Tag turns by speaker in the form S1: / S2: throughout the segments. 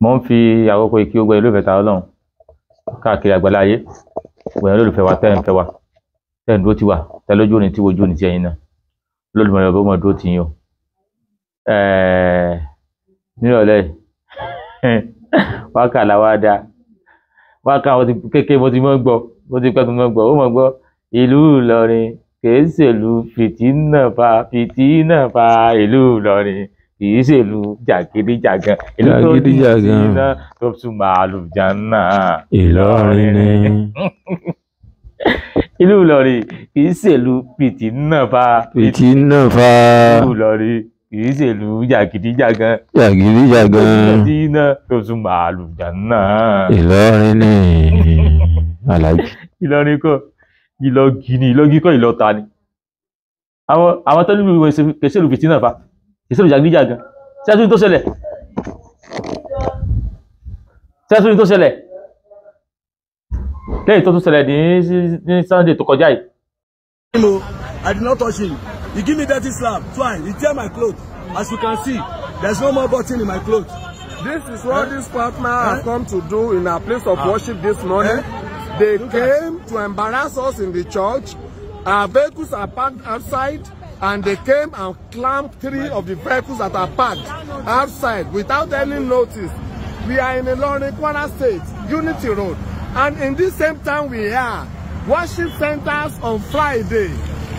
S1: Mo ń fi àkókò yìí kí gbogbo ẹ̀yin olólùfẹ́ ta Ọlọ́run káàkiri àgbáláyé, gbogbo ẹ̀yin olólùfẹ́ wa tẹ́ ń fẹ́ wa, tẹ́ ń dúró tì wá, tẹ́ lójú òní tí wojú òní ti ẹ̀yin náà. Olódùmarè ọba ó máa dúró tì yín o. Nírọ̀lẹ́ yìí wákà làwa dá wákà. Mo ti kékeré, mo ti mọ́ gbọ́, mo ti pẹ́ tó mọ́ gbọ́, ó mọ̀ gbọ́. Ìlú Ìlọrin kìí ṣèlú fìtínà fa fìtínà fa, ìlú Ìlọrin kìí ṣèlú jàgídíjàgan, ìlú tó ní
S2: Jàgídíjàgan.
S1: Fìtínà tó tún máa lùjánà.
S2: Ìlọrin ni.
S1: Ìlú Ìlọrin kìí ṣèlú fìtínà fa
S2: fìtínà fa.
S1: Ìlú Ìlọrin kìí ṣèlú jàgídíjàgan,
S2: jàgídíjàgan.
S1: Fìtínà tó tún máa lùjánà.
S2: Ìlọrin ni Aláàjì.
S1: Ìlọrin kọ́, Ìlọgì ni, Ìlọgì kọ́, Ìlọta ni. Àwọn tó nílùú kìí ṣèlú fìtínà fa, kìí ṣèlú jàgídíjàgan. Ṣé tó ṣẹlẹ̀? Ṣé tó ṣẹlẹ̀ lẹ́yìn tó tún ṣẹlẹ̀ ní Sunday tó kọjá yìí?
S3: Him o. I did not touch him. He give me dirty slap twice. He tear my cloth. As you can see, there's no more button in my cloth.
S4: This is what this partner have come to do in our place of worship this morning.
S3: Eh?
S4: They
S3: Look at-
S4: came to embarrass us in the church. Our vehicles are parked outside, and they came and clamped three of the vehicles that are parked outside without any notice. We are in Ilorin, Kwara State, Unity Road. And in this same town we are, worship centers on Friday.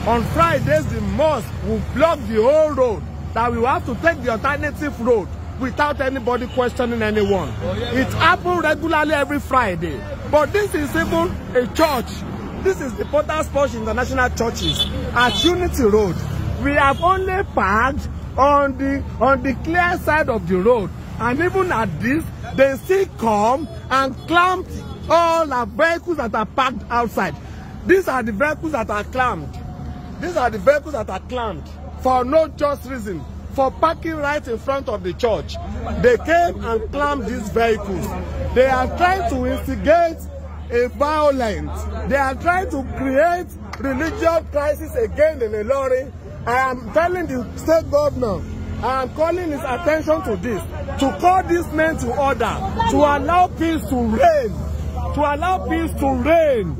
S4: On Fridays, the mosque will block the whole road, that we will have to take the alternative road without anybody questioning anyone. It happens regularly every Friday. But this is even a church. This is the Potter's Porch International Churches at Unity Road. We have only parked on the clear side of the road. And even at this, they still come and clamp all our vehicles that are parked outside. These are the vehicles that are clamped. These are the vehicles that are clamped for no just reason, for parking right in front of the church. They came and clamped these vehicles. They are trying to instigate a violence. They are trying to create religious crisis again in Ilorin. I am telling the state governor, I am calling his attention to this, to call these men to order, to allow peace to reign, to allow peace to reign.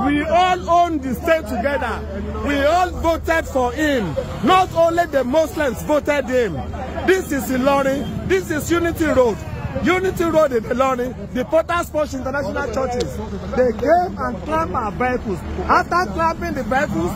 S4: We all own the state together. We all voted for him. Not only the Muslims voted him. This is Ilorin. This is Unity Road. Unity Road in Ilorin, the Potter's Porch International Churches. They came and clamped our vehicles. After clamping the vehicles,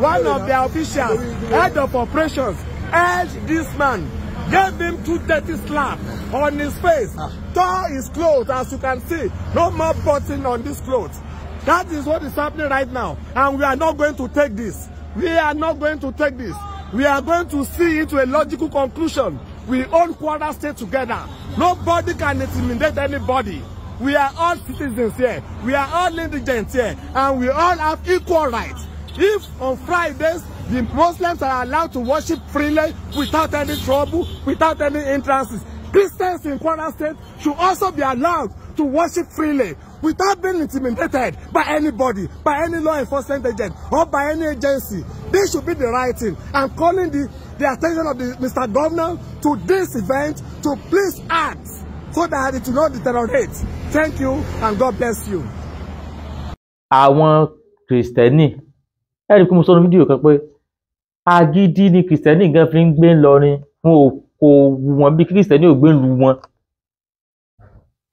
S4: one of their officials, head of operations, urged this man, gave him two dirty slaps on his face, tore his clothes, as you can see. No more button on this clothes. That is what is happening right now. And we are not going to take this. We are not going to take this. We are going to see it to a logical conclusion. We own Kwara State together. Nobody can intimidate anybody. We are all citizens here. We are all indigents here. And we all have equal rights. If on Fridays, the Muslims are allowed to worship freely without any trouble, without any entrances, Christians in Kwara State should also be allowed to worship freely without being intimidated by anybody, by any law enforcement agent, or by any agency. This should be the right thing. I'm calling the attention of the Mr. Governor to this event to please act so that it will not deteriorate. Thank you and God bless you.
S1: Àwọn Kìrìsìtẹ́nì, ẹ rí i pé mo sọ ní fídíò kan pé agídí ni Kìrìsìtẹ́nì gan fi ń gbé Ńlọrin. Wọn ò kò wù wọ́n bí Kìrìsìtẹ́nì ò gbé lu wọn,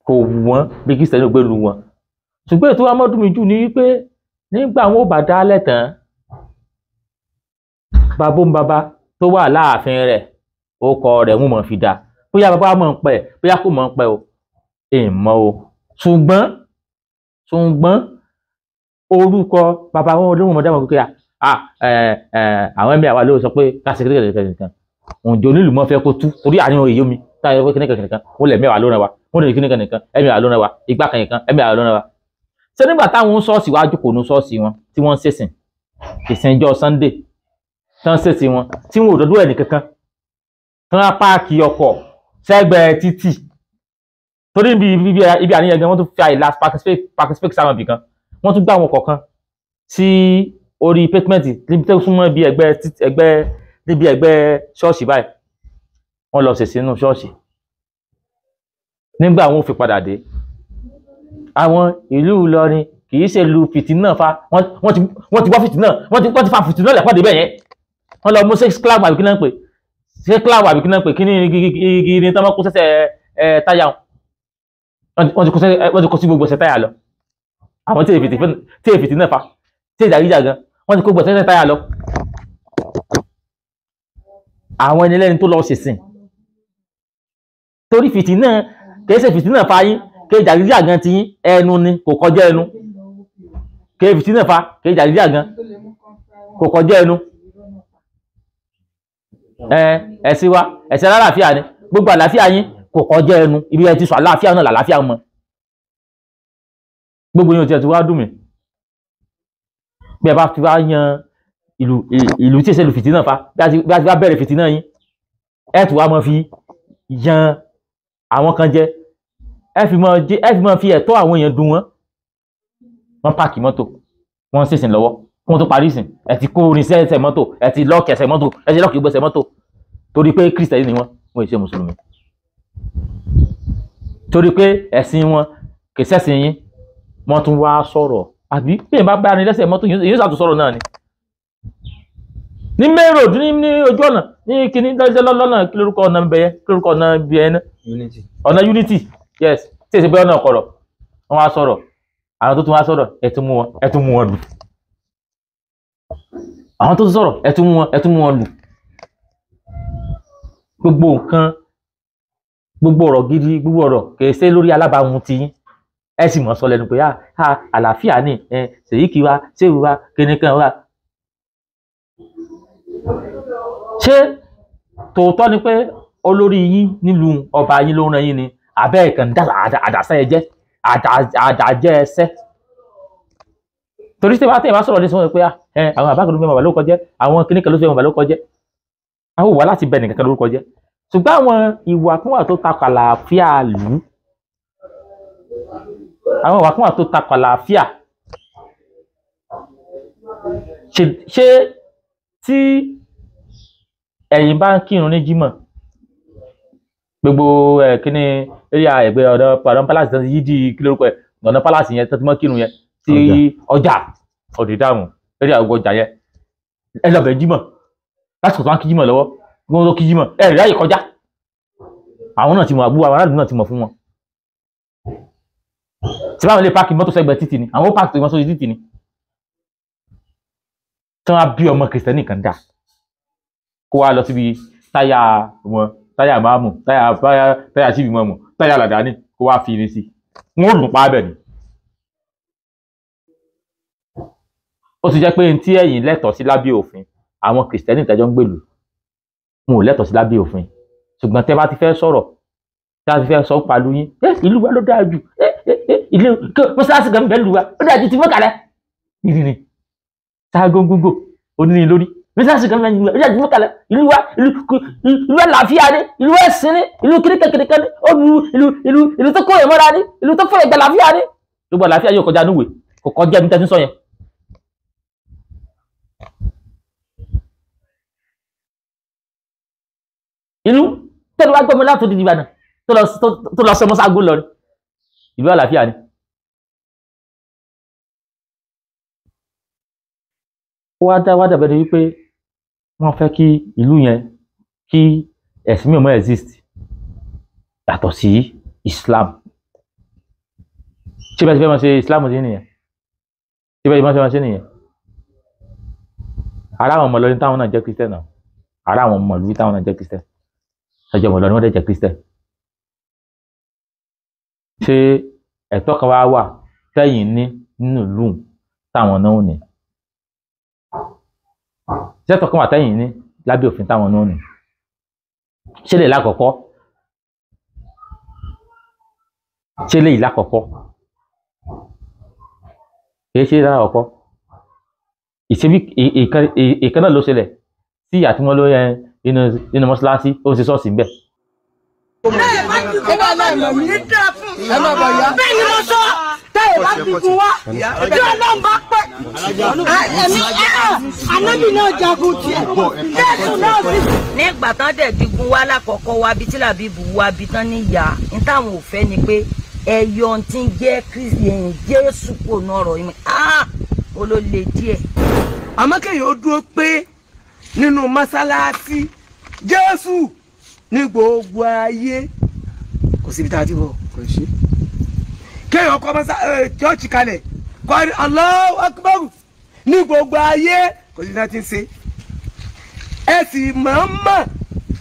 S1: kò wù wọ́n bí Kìrìsìtẹ́nì ò gbé lu wọn. Ṣùgbọ́n ètò amọ́dúnmí jù ní wípé nígbà wọn ò bá dálẹ̀ tán, bàbá ń bàbá tó wà láàfin rẹ̀, ó kọ rẹ̀ ń mọ̀ fi dá. Bóyá bàbá mọ̀ ń pẹ́, bóyá kò mọ̀ ń pẹ́ o, èèmọ̀ o. Ṣùgbọ́n orúkọ bàbá wọn ló mọ̀ dáhùn pé àwọn ẹ̀mí àwa ló sọ pé káṣí kékeré kan òǹjẹ́ onílù mọ́ fẹ́ kó tú torí àárín òye mi táyà pé kíníkan kìnìkan wọ́n lẹ̀ mẹ́wàá ló ràn wá, wọ́n lè kíníkan nìkan ẹ̀mí àwa ló ràn wá, ìgbà kan nìkan ẹ̀mí àwa ló ràn wá. Ṣé nígbà táwọn ṣọ́ọ̀ṣì wá jókòó ní ṣọ́ọ̀ṣì wọn tí wọ́n ń ṣèsìn ìsìn ìjọ Sunday tán ṣèsìn wọn tí wọn ò dọ́dọ́ ẹ̀ nìkankan tán á park ọkọ̀ sẹ́gbẹ̀ẹ́ títì, torí ibi àníyàn gan wọ́n tún fi àyè last parking space sáwọn ibì kan, wọ́n tún gbá àwọn ọkọ̀ kan sí orí pavement níbi tó súnmọ́ ibi ẹgbẹ́ ẹgbẹ́ níbi ẹgbẹ́ ṣọ́ọ̀ṣì báyìí. Wọ́n lọ ṣèṣin nínú ṣọ́ọ̀ṣì. Nígbà wọn ò fi padà dé, àwọn ìlú Ìlọrin kì í ṣe lu fìtínà fa, wọ́n ti wá fìtínà, wọ́n ti fa fìtínà lẹ́pọ̀ débẹ̀ yẹn. Wọ́n lọ mú six club àbí kí náà ń pè, six club àbí kí náà ń pè, kí ní igi ní tán kó sẹ́sẹ̀ táyà wọn, wọ́n ti kó sí gbogbo ẹsẹ̀ táyà lọ. Àwọn tí èfìtì náà fa, tí ìjàgíjà gan, wọ́n ti kó gbogbo ẹsẹ̀ táyà lọ. Àwọn ẹni lẹ́ni tó lọ ṣèsìn torí fìtínà, kì í ṣe fìtínà fa yín, kì í jàgíjà gan ti yín, ẹnu ni, kò kọjá ẹnu. Kì í fìtínà fa, kì í jàgíjà gan, kò kọjá ẹnu. Ẹ̀sìn wa ẹ̀sìn alálàáfíà ni, gbogbo àlàáfíà yín kò kọjá ẹnu, ibi ẹ ti sọ àlàáfíà náà làlàáfíà mọ. Gbogbo yín ò tiẹ̀ ti wá dùn mí bí ẹ bá fi wá yan ìlú tí èsè lu fìtínà fa, bí a ti wá bẹ̀rẹ̀ fìtínà yín, ẹ tún wá mọ fi yan àwọn kan jẹ, ẹ fi mọ fi ẹ̀tọ́ àwọn èèyàn dùn wọ́n. Wọ́n páàkì mọ́tò, wọ́n ṣèṣìn lọ́wọ́, kí wọ́n tó parí ìsìn, ẹ ti kó orin sẹ́sẹ̀ mọ́tò, ẹ ti lọ́ọ̀kì ẹsẹ̀ mọ́tò, ẹ ti lọ́ọ̀kì gbogbo ẹsẹ̀ mọ́tò, torí pé kírísítẹ́nì ni wọ́n, wọ́n ṣe mùsùlùmí, torí pé ẹ̀sìn wọn kì í ṣẹ̀sìn yín. Wọ́n tún wá sọ̀rọ̀, àbí bí èèyàn bá bá ní lẹ́sẹ̀ mọ́tò yóò ṣàtún sọ̀rọ̀ náà ni. Ní main road, ní ojú ọ̀nà ní kíní lọ́nà, kí lórúkọ ọ̀nà bẹ̀yẹ, kí lórúkọ ọ̀nà bẹ̀yẹ náà, ọ̀nà Unity, yes, tí èsì pé ọ̀nà ọ̀kọ̀rọ̀, wọ́n wá sọ̀rọ̀. Àwọn tó tún wá sọ̀rọ̀, ẹ tún mú wọn, ẹ tún mú wọn lù. Àwọn tó tún sọ̀rọ̀, ẹ tún mú wọn, ẹ tún mú wọn lù. Gbogbo nǹkan, gbogbo ọ̀rọ̀ gidi, gbogbo ọ̀rọ̀ kìí ṣe lórí alábàáhùn ti yín. Ẹ sì mọ̀ sọ lẹ́nu pé àlàáfíà ni, ṣèyíkì wa, ṣéwù wa, kíníkan wa. Ṣé tòótọ́ ni pé olórí yín nílùú ọba yín ló ń ran yín ni, abẹ́ ìkànnì àdàsẹ́ ẹ jẹ́, àdàjẹ́ ẹsẹ́? Torí tí wọ́n bá sọ̀rọ̀ ní sọ́wọ́n pé àwọn àbákan ló fẹ́ mọ̀ lórúkọ jẹ́, àwọn kíníkan ló fẹ́ mọ̀ lórúkọ jẹ́, àwọn wà láti bẹ nìkankan lórúkọ jẹ́. Ṣùgbọ́n àwọn ìwà kan wà tó takò àlàáfíà lù ú, àwọn ìwà kan wà tó takò àlàáfíà. Ṣé tí ẹ̀yin bá ń kírun ní jímọ̀, gbogbo kíní eré ẹgbẹ́ ọ̀nà palace tó ti yí di kí lórúkọ ẹ̀, ọ̀nà palace yẹn tó ti mọ́ kírun yẹn sí ọjà ọ̀dẹ̀dàmù, eré àgọ́ ọjà yẹn, ẹ lọ bẹ̀ jímọ̀ lásìkò tó wá ń kí jímọ̀ lọ́wọ́, wọ́n tó kí jímọ̀ ẹ rí ráyè kọjá. Àwọn náà ti mọ̀, àbúrò àwọn aráàlú náà ti mọ̀ fún wọn. Tí báwọn lè páàkì mọ́tò sẹ́gbẹ̀ẹ́ títì ni, àwọn ó páàkì mọ́tò sórí títì ni. Tí wọ́n á bí ọmọ kìrìsìtẹ́nì kan dà kó wá lọ síbi táyà wọn, táyà máàmù, táyà síbi mọ́mù, táyà làdáni, kó wá fi irin sí, wọn ò lù pa abẹ ni. Ó ti jẹ́ pé tí ẹ̀yin lẹ́tọ̀ọ́ sí lábẹ́ òfin, àwọn kìrìsìtẹ́nì tẹ́jọ́ ń gbèlú wọn ò lẹ́tọ̀ọ́ sí lábẹ́ òfin. Ṣùgbọ́n tẹ́ bá ti fẹ́ sọ̀rọ̀, tẹ́ bá ti fẹ́ sọ pàlú yín, ìlú wa ló dáa jù, ilé mọ́ṣáláṣí kan bẹ́ẹ̀ lù wa ó dáa ju ti mọ́kàlẹ́ nìrìnrìn sáà góńgóńgò onírin lórí, mọ́ṣáláṣí kan bẹ́ẹ̀ lù wa ó dáa ju mọ́kàlẹ́, ìlú wa ìlú àlàáfíà ni, ìlú ẹ̀sìn ni, ìlú kìrìkìrìkì ni, ìlú tó kó ìmọ̀ra ni, ìlú tó fẹ́ ìgbà àlàáfíà ni. Gbogbo àlàáfíà yóò kọjá núwèé, kò kọjá ẹbí tẹ́tí sọ yẹn. Ìlú tẹ́lẹ̀ wá gbọ́mọ láti odidi Ìbàdàn tó lọ sọmọ ságo lọ rí, ìlú àlàáfíà ni. Wá dàbẹ̀ ni wípé wọ́n fẹ́ kí ìlú yẹn, kí ẹ̀sìn mi ò mọ̀ exist yàtọ̀ sí Islam. Ṣé bẹ́ẹ̀ ti fẹ́ máa ṣe Islam sí nìyẹn? Ṣé bẹ́ẹ̀ ti fẹ́ máa ṣe nìyẹn? Ará àwọn ọmọ Ìlọrin táwọn náà jẹ́ Christian náà, ará àwọn ọmọ ìlú táwọn náà jẹ́ Christian, ọjọ́ ọmọ Ìlọrin wọ́n dẹ̀ jẹ́ Christian. Ṣé ẹ̀tọ́ kan wá wà tẹ́yìn ní nínú ìlú táwọn náà ò ní? Ṣé ẹ̀tọ́ kan wà tẹ́yìn ní lábẹ́ òfin táwọn náà ò ní? Ṣé lè lákọ̀ọ́kọ́? Ṣé lè lákọ̀ọ́kọ́? Kìí ṣe lákọ̀ọ́kọ́. Ìṣebí ìkan náà ló ṣẹlẹ̀ sí ìyá tí wọ́n ló yẹ nínú mọ́ṣáláṣí, ó ń ṣe ṣọ́ọ̀ṣì ń bẹ̀.
S5: Ẹ má bọ̀ yá. Bẹ́ẹ̀ ni mo sọ, tẹ́ ò bá digun wá bí Ọlọ́run bá pẹ́ ẹ̀mí ànábì náà jagun tiẹ̀ Jésù náà sì.
S6: Nígbà tán dẹ̀ digun wá lákọ̀ọ́kọ́ wá bí tí Làbíbù wá bí tán níyà ní táwọn ò fẹ́ ni pé ẹyọ tí ń jẹ́ Kristi Jésù kò ná ọ̀rọ̀ yìí ó ló le díẹ̀.
S7: Àmọ́ kéèyàn ó dúró pé nínú mọ́sálásí Jésù ní gbogbo ayé kò síbi tá a ti bọ̀ kéèyàn kọ́ chọ́ọ̀chì kalẹ̀ kọ́ Allahu Akbar ní gbogbo ayé kò síbi tá a ti ń ṣe. Ẹ sì mọ̀ọ́mọ̀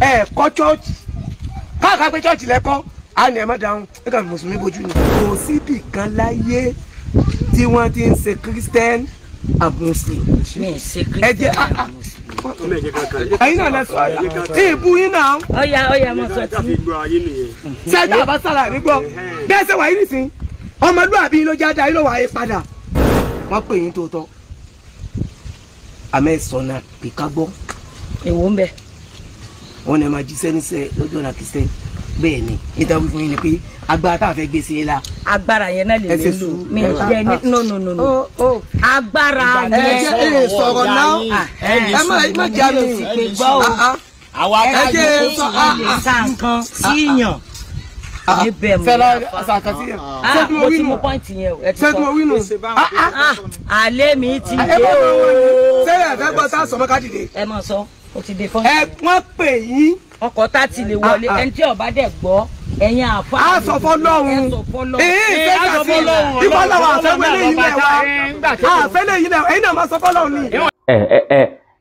S7: ẹ kọ́ chọ́ọ̀chì káàkiri pé chọ́ọ̀chì lẹ́kọ́ á ní ẹ má dáhùn ẹ kàn mùsùlùmí bójú ni. Kò síbì kan láyé tí wọ́n ti ń ṣe Christian and Muslim. Ẹ jẹ́ ẹ̀yin náà lẹ sọ ẹ ìbú yín náà.
S6: Ọ̀yà ọ̀yà mo sọ tí.
S7: Sẹ́jà bá sára mi gbọ́ bẹ́ẹ̀ ṣe wà yín nìsín ọmọlúwàbí ló jáde ayé ló wà yín padà. Wọ́n pè yín tòótọ́ àmẹ́ sọ̀nà kíkà gbọ́.
S6: Èwo ń bẹ.
S7: Wọ́n ní ẹ máa jíṣẹ́ níṣẹ́ lójú ọ̀nà kìsẹ́ bẹ́ẹ̀ ni níta wí fún yín ni pé agbára tá a fẹ́ gbé sí i la.
S6: Agbára yẹn náà lè lè lò mí jẹ ní no no no no agbára yẹn.
S7: Ẹ jẹ́ ẹ sọ̀rọ̀ náà ẹ má jẹ́ àmì
S6: gbọ́ o ẹ jẹ́ ẹ sọ nǹkan síyàn níbẹ̀ mo yà fa mo ti mú pọ́ǹtì yẹn o ẹ ti sọ alẹ́ mi ti dé o.
S7: Sẹ́yìn ẹ̀fẹ́ gbọ́ sá sọmọ́ ká dìde.
S6: Ẹ máa sọ o ti dé fọ́ǹtì.
S7: Ẹ wọ́n pè yín.
S6: Ọkọ̀ tá ti lè wọlé ẹni tí ọba dẹ̀ gbọ́ ẹ̀yin àfa.
S7: A sọ fọ́lọ́run èyí ìfẹ́ kàsí ìfọ́ làwọn àfẹ́wẹ́lẹ́ yìí lẹ̀ wá àfẹ́lẹ́ yìí lẹ̀ ẹ̀yin náà máa sọ fọ́lọ́run ni.
S1: Ẹ ẹ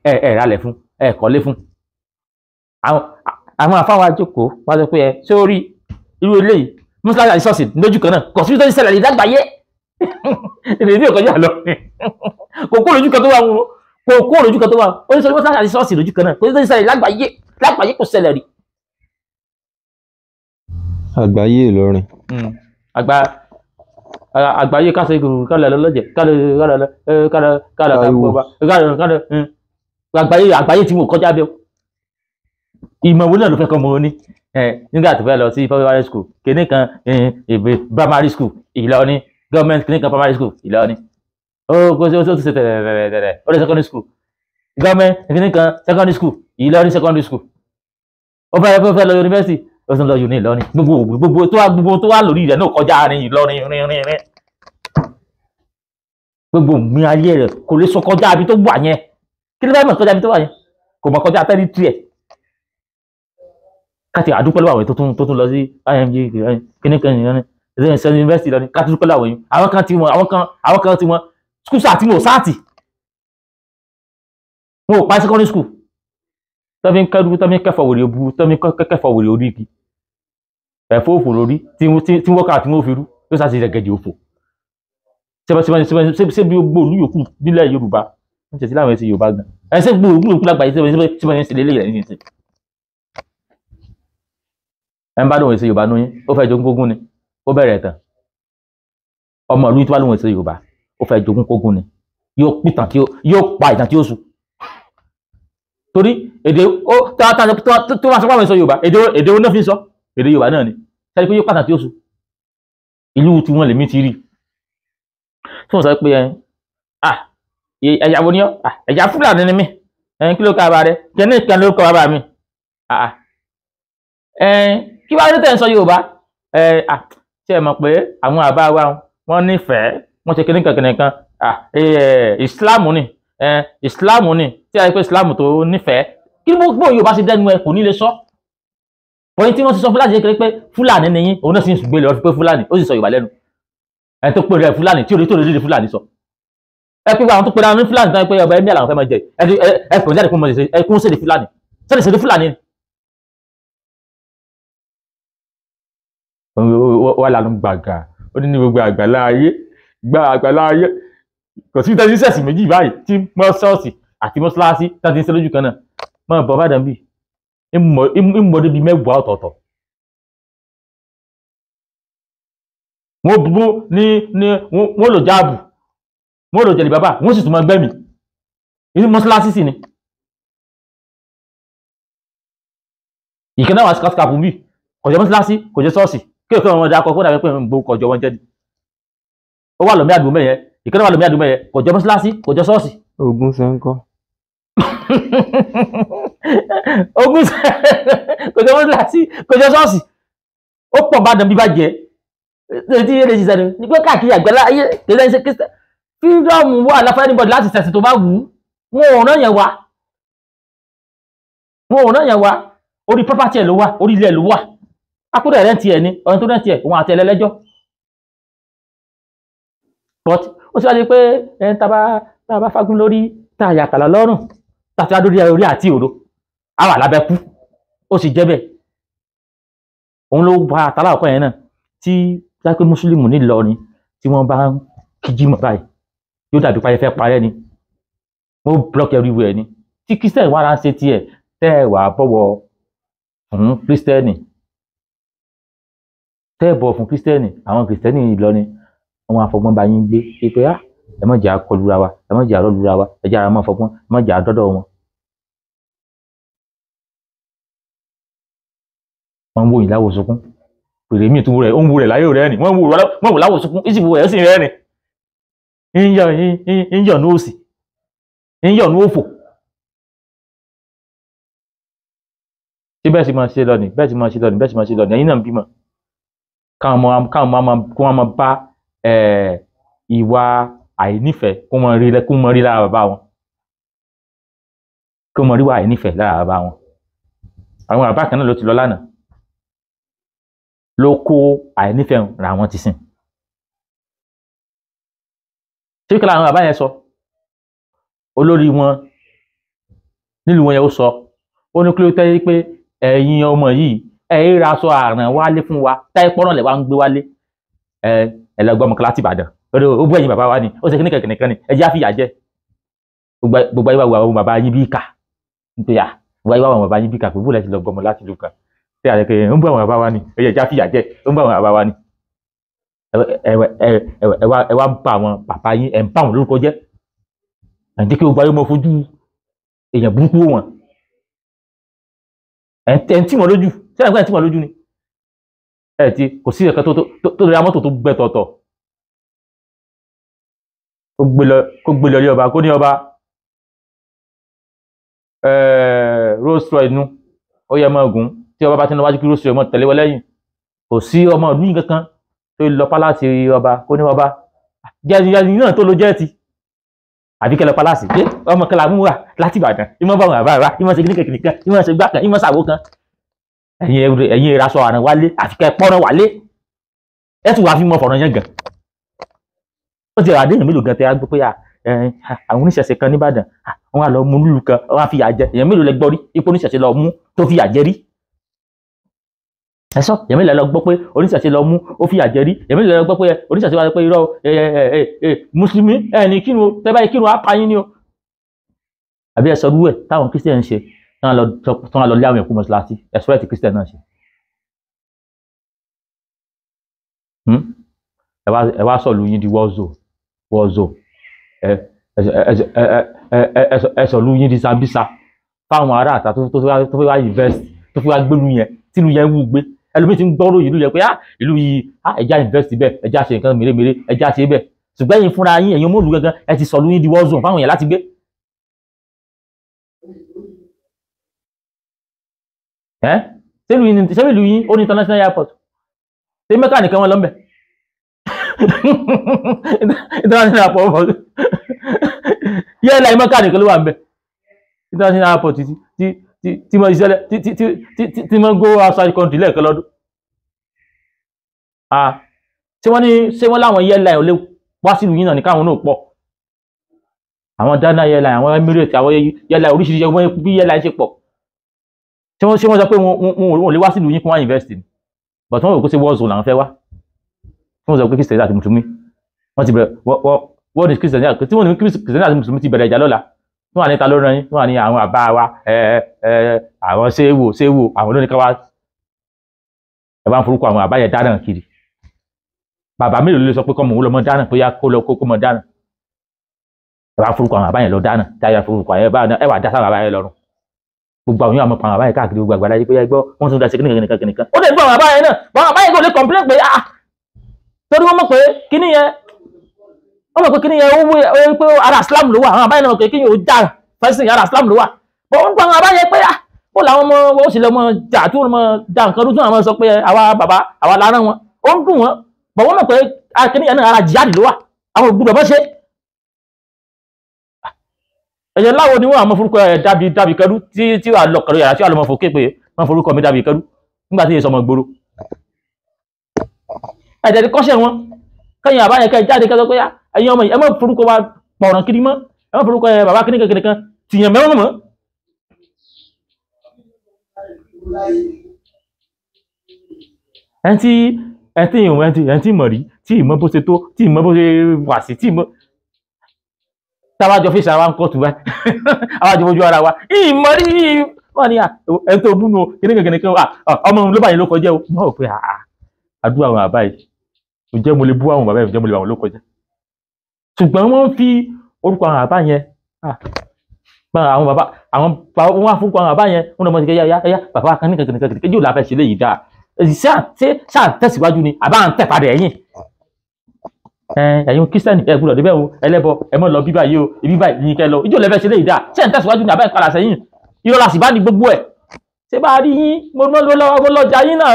S1: ẹ ẹ ralẹ̀ fún ẹ kọ́lé fún àwọn àfáwọn àjòkó wá sọ pé ẹ ṣé ó rí irú eléyìí mọ́sálásí àti ṣọ́ọ̀ṣì lójú kan náà kò sí tó ń ṣẹlẹ̀ lágbàáyé èdè ní òkọjá lọ kò kó lójú kan tó wà wọn kò kó lójú kan tó wà ó ní sọ mọ́sálásí àti ṣọ́ọ̀ṣì lójú kan náà kò sí tó ń ṣẹlẹ̀ lágbàáyé lágbàáyé kò ṣẹlẹ̀ rí.
S2: Àgbáyé Ìlọrin.
S1: Àgbáyé kásẹ̀ ìgbòho kálẹ̀ lọ́lọ́jẹ̀ kálẹ̀ kálẹ̀ kálẹ̀ kálẹ̀ kálẹ̀ àgbáyé àgbáyé tí mo kọjá bẹ́ẹ̀ ìmọ̀ wo náà ló fẹ́ kọ́ mọ́ ní nígbà tó fẹ́ lọ sí primary school kìnìún kan primary school Ìlọrin government kìnìún kan primary school Ìlọrin ó kó sí ó tún ṣe tẹ̀lẹ̀tẹ̀lẹ̀ ó lè secondary school government kìnìún kan secondary school Ìlọrin secondary school ó fẹ́ lọ yunifásitì ó tún lọ uni Ìlọrin gbogbo gbogbo tó wà lórí rẹ̀ náà kọjá ní Ìlọrin rin rin rin gbogbo mi ayé rẹ̀ kò lè sọ kọjá àbí tó wà yẹn kí ló fẹ́ mọ̀ kọjá àbí tó wà yẹn kò mọ̀ kọjá tẹ́lí tiẹ̀ káti àdúpẹ́ lọ́wọ́ àwọn tó tún lọ sí IMG kíníkan ìyẹn ní yunifásitì lọ ní káti dúpẹ́ lọ́wọ́ yìí àwọn kan ti wọn àwọn kan ti wọn skul sáà tí wọn ò sáàtì wọn ò pa secondary school tó fi ń kẹ́rù tó fi ń kẹ́fọ̀ wèrè bu tó fi ń kẹ́fọ̀ wèrè orí igi ẹ̀fọ́ òfò lórí tí wọ́n kà tí wọ́n fi rú ló sá ti rẹ̀gẹ̀dẹ̀ òfò ṣé bí gbogbo olú yòókù nílẹ̀ Yorùbá ń tẹ̀sí láwọn ẹ̀sìn Yorùbá gan ẹ̀ ṣé gbogbo olú yòókù lágbàáyé ṣé wọ́n ṣe lélẹ́yìn rẹ̀ nísinsìnyí ẹ ń bá lóun èsè Yorùbá nú yín ó fẹ́ jogún kógún ni ó bẹ̀rẹ̀ tán ọmọ ìlú tó bá lóun èsè Yorùbá ó fẹ́ jogún kógún ni yóò pìtàn tí yóò pa ìtàn tí ó sùn torí èdè ó tó máa sọ pé àwọn èso Yorùbá èdè ó náà fi ń sọ èdè Yorùbá náà ni sáré pé yóò pàtàkì tí ó sùn ìlú tiwọn lèmi ti rí tí wọ́n sọ pé ẹ̀yà wo ni ọ́ ẹ̀yà Fúlàní ni mí kí ló kọ́ bàbá rẹ kí ní ìkan ló kọ́ bàbá mi kí wàá ní tẹ̀ ń sọ Yorùbá ṣe é mọ̀ pé àwọn àbá wa wọ́n nífẹ̀ẹ́ wọ́n ṣe kíní kankan kan Islam ni Islam ni tí a yẹ pé Islam tó nífẹ̀ẹ́ kí gbogbo Yorùbá ṣe dẹnu ẹ kò ní lè sọ bọ́yìn tí wọ́n ti sọ fúlàní kékeré pé Fúlàní ni yín òun náà sì ń gbé lọ pé Fúlàní ó sì sọ Yorùbá lẹ́nu ẹni tó pè rẹ Fúlàní tí òde tó lè Fúlàní sọ ẹ pé àwọn tó pè rẹ Fúlàní tán pé ọba ẹ̀mí àlàó fẹ́ máa jẹ ẹ pè jáde kún mọ́ ẹ kún sèdè Fúlàní sèdè sèdè Fúlàní ni. Wà lánàá gbàgà ó ní ní gbogbo àgbàlá ayé gba àgbàlá ayé kò sí tẹ́sí sẹ̀sì méjì báyìí tí mọ́ṣọ́ọ̀sì àti mọ́ṣáláṣí tẹ́sí ń ṣe lójú kan náà mọ́ bọ́ bá dàn bí ìmọ̀ débi mẹ́wàá ọ̀tọ̀ọ̀tọ̀ wọ́n bú ní wọ́n lò jáàbù wọ́n lò jẹ̀lì bàbá wọ́n sì tún máa gbẹ́mì inú mọ́ṣáláṣí sì ni ìkan náà wà sí kásìkàpù bí kò jẹ́ mọ́ṣáláṣí kò jẹ́ ṣọ́ọ̀ṣì kí òkè wọn dákọ̀ kó dàbí pé ń gbó kọjọ wọn jẹ́ ni. Ó wà lọ́mí àdúgbò mẹ́yẹn, ìkànnì wà lọ́mí àdúgbò mẹ́yẹn, kò jọ mọ́ṣáláṣí, kò jọ ṣọ́ọ̀ṣì.
S2: Ogun ṣe ń kọ́.
S1: Ogun ṣe kò jọ mọ́ṣáláṣí, kò jọ ṣọ́ọ̀ṣì. Ó pọ̀ bá dàn bí bá jẹ́ tí yé lè ṣiṣẹ́ ni ní pé káàkiri àgbẹ̀lá ayé kìí ṣe Christian freedom wà láfẹ́ anybody láti ṣẹ̀sìn tó bá wù ú. Wọn ò rán yẹn wá, wọn ò rán yẹn wá. Orí property ẹ̀ ló wà, orí ilẹ̀ ló wà. Akúrò rẹ̀ tiẹ̀ ni ọ̀run tó rẹ̀ tiẹ̀ òun àti ẹlẹ́lẹ́jọ́. But ó sì wá di pé ẹni tá a bá fagún lórí, tá a yàkàlà lọ́rùn, tá a ti wá dórí orí àti òdo, á wà lábẹ́ kú. Ó sì jẹ́ bẹ́ẹ̀. Òun ló bá àtàlà ọkọ yẹn náà tí lápẹ́ mùsùlùmí nílọrin tí wọ́n bá ń kíjí mọ̀ báyìí yóò dàbí payẹ fẹ́ parẹ́ ni, wọ́n block everywhere ni. Tí Christian wà ránṣẹ́ tiẹ̀ tẹ́ ẹ̀ wà bọ̀wọ̀ fún Christian, tẹ́ ẹ̀ bọ̀ fún Christian, àwọn Christian Ìlọrin wọn àfọgbọ́n bá yín gbé pé á ẹ má jẹ́ àkọlura wa, ẹ má jẹ́ àrọ́lura wa, ẹ jẹ́ ara mọ́ fọgbọ́n, ẹ má jẹ́ àdọ́dọ̀ wọn. Wọ́n ń wò yín láwò sunkún, pèrè mí tún rẹ̀ ó ń wo rẹ̀ láyé rẹ̀ ni wọ́n wò láwò sunkún, ìsì wo rẹ̀ sì rẹ̀ ni ń yọ̀ ní òsì, ń yọ̀ ní òfò. Ṣé bẹ́ẹ̀ sì máa ṣe lọ ni, bẹ́ẹ̀ sì máa ṣe lọ ni, bẹ́ẹ̀ sì máa ṣe lọ ni. Ẹ̀yin náà ń bímọ káwọn máa bá ìwà àìnífẹ̀ẹ́ kó mọ rí lára bàbá wọn, kó mọ rí wà àìnífẹ̀ẹ́ lára bàbá wọn. Àwọn bàbá kan náà ló ti lọ lánàá ló kó àìnífẹ̀ẹ́ ra wọn ti sìn. Ṣé kí làwọn bàbá yẹn sọ? Olórí wọn nílùú wọn yẹn ó sọ, ó ní kí ló tẹ́ pé ẹ̀yin ọmọ yìí ẹ̀ ń ra aṣọ àràn wálé fún wa, táyé pọ́nrán lẹ̀ wá ń gbé wálé. Ẹ lọ gbọ́ ọmọ kan láti Ìbàdàn, ó bú ẹ̀yin bàbá wa ni, ó ṣe kíní kẹ̀kẹ́ ni, ẹ jẹ́ àfìyà jẹ. Gbogbo ayé wa wo àwọn bàbá yín bí ìkà, nítorí à gbogbo ayé wa wo àwọn bàbá yín bí ìkà pé bóòlù ẹ ti lọ gbọ́ ọmọ láti ìlú kan tí a lè pe ń bú àwọn bàbá wa ni, ẹ jẹ́ àfìyà jẹ, ń bú àwọn bàbá wa ni. Ẹ wá ń bá àwọn bàbá yín, ẹ ń bá àwọn lórúkọ jẹ́, ẹ ń jẹ́ kí gbogbo ayé mọ fojú èèyàn burúkú wọn, ẹ ń tì wọ́n lójú. Ṣé ẹ̀ ń tì wọ́n lójú ni? Ẹ ti kò sí ẹ̀ka tó lórí amọ́tò tó gbẹ tọ̀tọ̀ kó gbé lọ ilé ọba, kó ní ọba Rolls Royce nu ó yẹ mọ́ ogun tí ọba bá ti ń lọ wájú kí Rolls Royce mọ́ tẹ̀lé wọ lẹ́yìn. Kò sí ọmọ ìlú yìí kankan tó lọ pálásì ọba kó ní ọba jẹ́ẹ̀tì náà tó lo jẹ́ẹ̀tì àbí kẹlẹ pálásì pé ọmọ kẹlẹ amúwà láti Ìbàdàn ìmọ̀ bá wọn àbá rà ìmọ̀ ṣe kíníkẹ̀ kìnìkan ìmọ̀ ṣe gbá kan ìmọ̀ ṣàwó kan. Ẹ̀yin ìraṣọ àrùn wálé àfi kẹ́ pọ́nrán wálé, ẹ tún wàá fi mọ fọ̀rọ̀ yẹn gan. Ó ti rà dé èèyàn mélòó gan tẹ á gbọ́ pé àwọn oníṣẹ̀ṣe kan nìbàdàn wọn á lọ mú lùlù kan wọn á fìyà jẹ èèyàn mélòó lẹ gbọ́ rí ipò oníṣẹ̀ṣe lọ mú tó fìyà jẹ rí? Ẹ sọ, èèyàn mélòó lẹ gbọ́ pé oníṣẹ̀ṣe lọ mú ó fìyà jẹ rí? Èèyàn mélòó lẹ gbọ́ pé oníṣẹ̀ṣe wá pé irọ́ mùsùlùmí ẹ ní kírun tẹ báyìí kírun á pa yín ni o. Àbí ẹ sọ rú ẹ táwọn Christian ń ṣe tán lọ lé àwọn ẹ̀kú mọ́ṣáláṣí, ẹ̀sọ́ ẹ̀ tí Christian náà ṣe. Ẹ wá sọ̀lù yín di wọ́ọ̀zọ̀, ẹ sọ̀lù yín di Sambisa fáwọn ará àtà tó fẹ́ wá invest, tó fẹ́ wá gbélú yẹn, tìlú yẹn wù gbé. Ẹlòmíì ti ń gbọ́rọ̀ ìlú yẹn pé ìlú yìí ẹja invest bẹ́ẹ̀, ẹja ṣe nǹkan mèremère, ẹja ṣe bẹ́ẹ̀. Ṣùgbọ́n ẹ̀yin fúnra yín, ẹ̀yin ọmọlú gangan, ẹ ti sọ̀lù yín di wọ́ọ̀zọ̀ fáwọn yẹn láti gbé. Ṣé ìlú yín ó ní international airport? Ṣé Mẹ́kà nìkan wọn lọ mbẹ̀? International airport yẹ́ láì Mẹ́kà nìkan ló wà mbẹ̀. International airport tí mo ṣiṣẹ́ tí mo go outside country lẹ́ẹ̀kan lọ́dún. Ṣé wọ́n ní ṣé wọ́n láwọn yẹ́ láì ò lè wá sílùú yín náà ní káwọn náà pọ̀? Àwọn Dana airline, àwọn Emirates, àwọn airline oríṣiríṣi wọ́n bí airline ṣe pọ̀. Ṣé wọ́n sọ pé wọn ò lè wá sílùú yín kí wọ́n invest ni? But wọ́n rò pé ṣé war zone làwọn fẹ́ wá. Wọ́n sọ pé Christian àti Mùsùlùmí wọ́n ti bẹ̀rẹ̀ wọ́n ní Christian àti tí wọ́n ní Christian àti Mùsùlùmí ti bẹ̀rẹ̀ ìjà lọ́la. Wọ́n wà ní ta ló rán yín, wọ́n wà ní àwọn àbá wa àwọn ṣéwò àwọn ló ní ká wá. Ẹ bá ń forúkọ àwọn àbá yẹn dáná kiri. Bàbá mélòó ló sọ pé kọ́mọ òun lọ mọ dáná pé yá kó lọ kó mọ dáná. Ẹ bá ń forúkọ àwọn àbá yẹn lọ dáná, táyà forúkọ ẹ wà dá sáwọn àbá yẹn lọ́rùn. Gbogbo àwọn yóò àmọ́ pa àwọn àbá yẹn káàkiri gbogbo àgbàlá yìí pé gbọ́ wọ́n tún da sí kìnìkan kìnìkan. Ó lè gbọ́ àwọn àbá yẹn náà, àwọn àbá yẹn kò lè complain pé ah, torí wọ́n mọ̀ pé kíní yẹn Wọ́n mọ̀ pé kíní yẹn ó wé pé ara Islam ló wà. Àwọn àbáyé náà mọ̀ pé kíní yẹn ó já fẹ́sìn ara Islam ló wà. Bọ́ ń gbọ́ àwọn àbáyé pé ó làwọn ọmọ ó sì lọ mọ jà tí wọ́n mọ ja nǹkan rú tí wọ́n sọ pé àwa bàbá àwa la rán wọn. Ó ń dùn wọn. Bọ̀ wọ́n mọ̀ pé kíní yẹn náà ara jihad ló wà. Àwọn ògbúdọ̀ bọ́ ṣe. Ẹ̀yẹ láwo ni wọ́n àmọ́ forúkọ ẹ̀ dàbí dàbí kẹrú tí wàá lọ kẹrú yàrá tí wàá lọ mọ fòkè pé wọ́n forúkọ mi dàbí kẹrú nígbà tí èso ọmọ gbòòrò. Ẹ̀jẹ̀ ti kọ́ṣẹ́ wọn kẹ́yìn àbáyẹ kẹ́ jáde kẹ́ sọ pé ẹ̀yin ọmọ yìí ẹ má forúkọ wa pọ̀ràn kiri mọ́, ẹ má forúkọ ẹ̀ bàbá kíní kankan kan tìyàn mẹ́wọ́n mọ́. Ẹni tí ẹni tí mọ̀ rí tí ìmọ̀ bó ṣe tó tí ìmọ̀ bó ṣe wà sí tí ìmọ̀ tábàjọ fèsì àwa ń kọ́ tùbá àwàjọ fojú ara wa ìmọ̀ rí wọ́n ní ẹni tó búnu kíní kankan kan ọmọ òun ló báyìí ló kọjá o. Mọ̀ pé àdúrà àwọn bàbá yìí ǹjẹ́ mo lè bú àwọn bàbá yìí, ǹjẹ́ mo lè bá wọn ló kọjá. Ṣùgbọ́n wọ́n fi orúkọ àwọn bàbá yẹn, àwọn bàbá àwọn wọ́n á fún àwọn bàbá yẹn wọ́n lọ mọ̀ sí kẹ́ yá yá bàbá kan ní kankan kankan yóò láfẹ́ ṣe léyìí dáa. Ṣáà tẹ̀síwájú ni àbá ń tẹ̀ padà ẹ̀yìn. Ẹ̀yin Kírísítẹ́nì ẹ gbọ́dọ̀ débẹ̀ o, ẹlẹ́bọ ẹ mọ̀ lọ bíbá yìí o, ibi báyìí ní kẹ́ lọ, ìjọ lẹ́fẹ́ ṣe léyìí dáa. Ṣé ń tẹ̀síwájú ni àbá ń padà sẹ́yìn? Irọ́ la sì bá ní gbogbo ẹ̀. Ṣé bá rí yín mo lọ́jà yín náà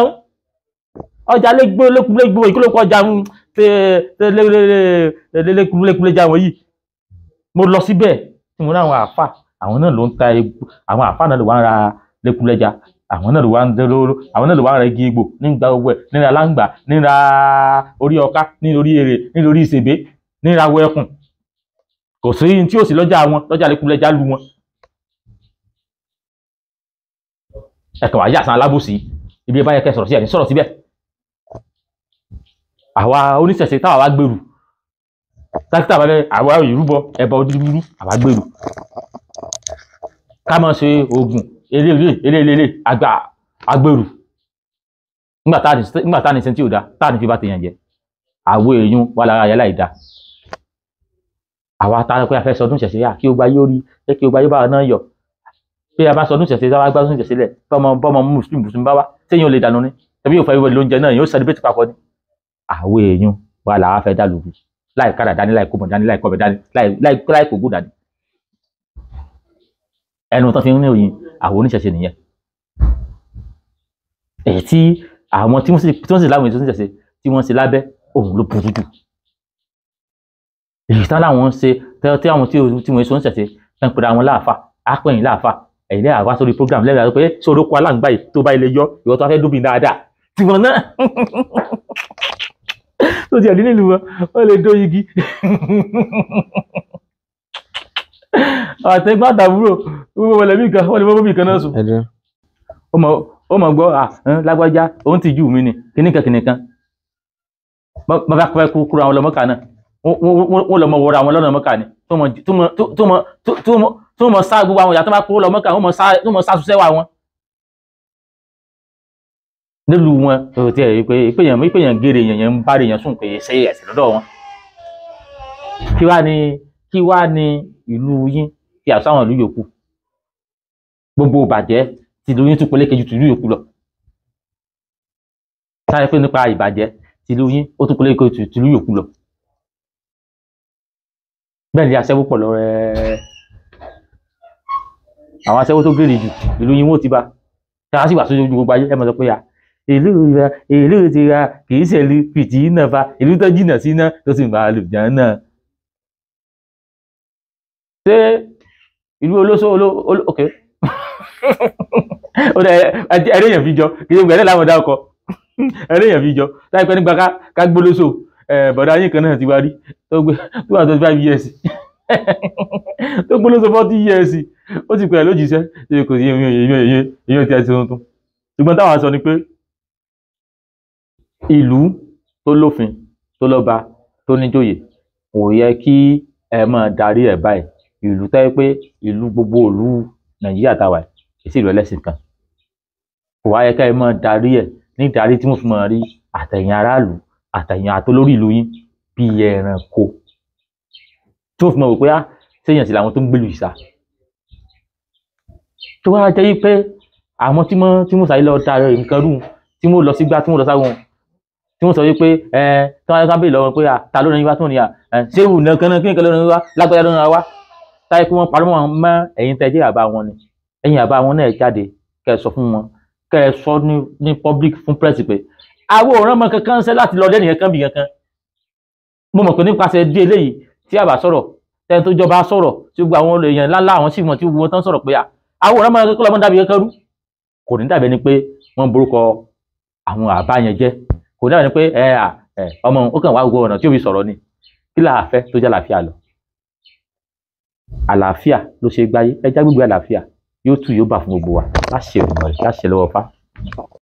S1: ọjà lẹ́gbẹ́ lẹ́kùnlẹ́gbẹ́ ìkólókò ọjà lẹ́kùnlẹ́kùnlẹ́jà wọ̀nyí. Mo lọ síbẹ̀ tí mo rí àwọn àáfà, àwọn náà ló ń ta egbò, àwọn àáfà náà ló wá ń ra lẹ́kùnlẹ́jà, àwọn náà ló wá ń àwọn náà ló wá ń ra igi egbò nígbà gbogbo ẹ̀, níra láǹgbà, níra orí ọká, ní orí èrè, ní orí ìsèbé, níra wọ ẹkùn. Kò sí tí ò sí lọ́jà wọn, lọ́jà lẹ́kùnlẹ́jà lu wọn. Ẹ̀kàn wá yàsán alábòsí ibi ẹ bá yẹ kẹ́ sọ̀rọ̀ sí ẹ̀ ní sọ̀rọ̀ síbẹ̀. Àwa oníṣẹ̀ṣe táwa wá gbèrú tákítà bá fẹ́ àwa ìrúbọ ẹbọ ojúdúdú àwa gbèrú ká máa ṣe oògùn eléèlé eléèlé àgbà agbèrú nígbà tá ní sẹ́ńtì ò da tá ní fi bá tèèyàn jẹ àwo èèyàn wà lára ayé láì da. Àwa tá a pé a fẹ́ sọdún ṣẹ̀ṣẹ̀ yá kí o gba yóò rí kí o gba yóò bá náà yọ pé a bá sọdún ṣẹ̀ṣẹ̀ tá a bá gbá sọdún ṣẹ̀ṣẹ̀ lẹ̀ bọ́mọ bọ́mọ mùsùlùmí mùsùlùmí bá wá séyìn ò lè dànù ni tàbí yóò fẹ́ wọlé lóúnjẹ náà yóò celebrate papọ̀ ni. Àwọn èèyàn wà làwa fẹ́ dà lóru láì kára dání, láì kóbọ̀ dání, láì kọ́bẹ̀ dání, láì kógó dání. Ẹnu tán fi ń ní òyìn àwọn oníṣẹ̀ṣe nìyẹn. Èyí tí àwọn tí wọ́n sì láwọn ètò oníṣẹ̀ṣe tí wọ́n ṣe lábẹ́ òun ló burú jù. Èyí tán láwọn ń ṣe tí àwọn tí wọ́n ṣe oníṣẹ̀ṣe tán pera wọn láàfà, ápẹ̀yìn láàfà, ẹ̀yìn lẹ́yìn àwa sórí program lẹ́yìn àwa pé sórí oko aláǹgbá yìí tó bá ilé yọ ìwọ tó wá fẹ́ dóbìn dáadáa tiwọn náà tó ti ẹ̀dín nílùú wọn wọ́n lè dó igi àtẹ̀gbọ́n àtàbúrò gbogbo mọ̀lẹ́bí kan wọ́n lè mọ́ bóbí kan náà sùn. Ó mọ̀ gbọ́ lágbájá òun ti jù mí ni kíníkan kíníkan bá bá pẹ́ kúrò àwọn ọlọ́mọ́ka náà wọ́n lọ mọ wọra àwọn lọ́nà mọ́ka ni tó mọ̀ sá gbogbo àwọn ìyá tó bá kúrò lọ mọ́ka wọ́n mọ̀ sá ṣiṣẹ́ wà wọn. Nílùú wọn tí ẹ pé ìpèyàn gèrè èèyàn ń bá èèyàn sùn pé ṣe ẹ̀sìn lọ́dọ̀ wọn. Kí wá ní ìlú yín kí àṣà àwọn ìlú yòókù gbogbo ìbàjẹ́ tí ìlú yín tún peléke ju tìlú yòókù lọ. Sáré pé nípa ìbàjẹ́ tí ìlú yín ó tún peléke ju tìlú yòókù lọ. Bẹ́ẹ̀ ni aṣẹ́wó pọ̀ lọ rẹ́ẹ́. Àwọn aṣẹ́wó tó gèrè jù ìlú yín wọ́n ti bá. Ṣé a sì wà sójú gbogbo ayé ẹ mọ̀ sọ pé ìlú ra ìlú ti ra kì í ṣèlú fìtì náà fa ìlú tó jìnnà sí náà tó sì máa lù jàn náà. Ṣé ìlú olóṣó oló ok ó dẹ ẹrẹ èèyàn fi jọ kì í ṣe gbẹ̀rẹ̀ láwọn dá ọkọ ẹrẹ èèyàn fi jọ láìpẹ́ nígbà ká gbólóṣó bọ̀dá yín kan náà ti wá rí tó gbé 225 years tó gbólóṣó 40 years ó ti pẹ̀lú lójíṣẹ́ kò sí èèyàn tí a ti tuntun. Ṣùgbọ́n táwọn sọ ni pé ìlú tó lófin tó lọ́ba tó níjòyè kò yẹ kí ẹ máa darí ẹ̀ báyìí. Ìlú tó yẹ pé ìlú gbogbo ìlú Nàìjíríà táwa kì í sí ìlú ẹlẹ́sìn kan kò wá yẹ ká ẹ máa darí ẹ̀ ní darí tí wọ́n fi máa rí àtẹ̀yìn aráàlú àtẹ̀yìn àtolórí ìlú yín bí ẹranko tí wọ́n fi máa wò pé á séèyàn sì làwọn tó ń gbèlú ìsà tó wá jẹ́ pé àwọn tí wọ́n sáré lọ darí nǹkan rú tí wọ́n lọ sígbà tí wọ́n lọ sáwọn Tí wọ́n sọ wípé ẹ tí wọ́n á béèrè lọ́wọ́ pé ta ló ràn yín wá tó ní à ṣé ìwù nìkan náà kí nìkan ló ràn yín wá, lágbájá ló ràn wá, táyé kí wọ́n parọ́ mọ́ mọ́ ẹ̀yin tẹ́ jẹ́ àbá wọn ni. Ẹ̀yin àbá wọn náà jáde kẹ́ ẹ sọ fún wọn, kẹ́ ẹ sọ ní public fún press pé àwọn òràn mọ kankan ṣe láti lọ lẹ́nìyàn kan bì kankan. Mo mọ̀ pé nípasẹ̀ dé eléyìí tí àbá sọ̀rọ̀, tẹ́ni tó jọba sọ̀rọ̀, tí gbogbo àwọn èèyàn ńláńlá àwọn sì mọ̀ tí gbogbo tán sọ̀rọ̀ pé àwọn òràn mọ kankan lọ́mọ dàbí kankan rú, kò ní dàbí ẹni pé wọ́n borúkọ àwọn àbá yẹn jẹ́, kò ní dàbí ẹni pé ẹ ọmọ ó kàn wá gbogbo ọ̀nà tí ó fi sọ̀rọ̀ ni. Kí là fẹ́ tó jẹ́ àlàáfíà lọ? Àlàáfíà ló ṣe gbáyé, ẹja gbígbé àlàáfíà yóò tù yóò bà fún gbogbo wa láṣẹ Èdùmàrè, láṣẹ lọ́wọ́ Ifá.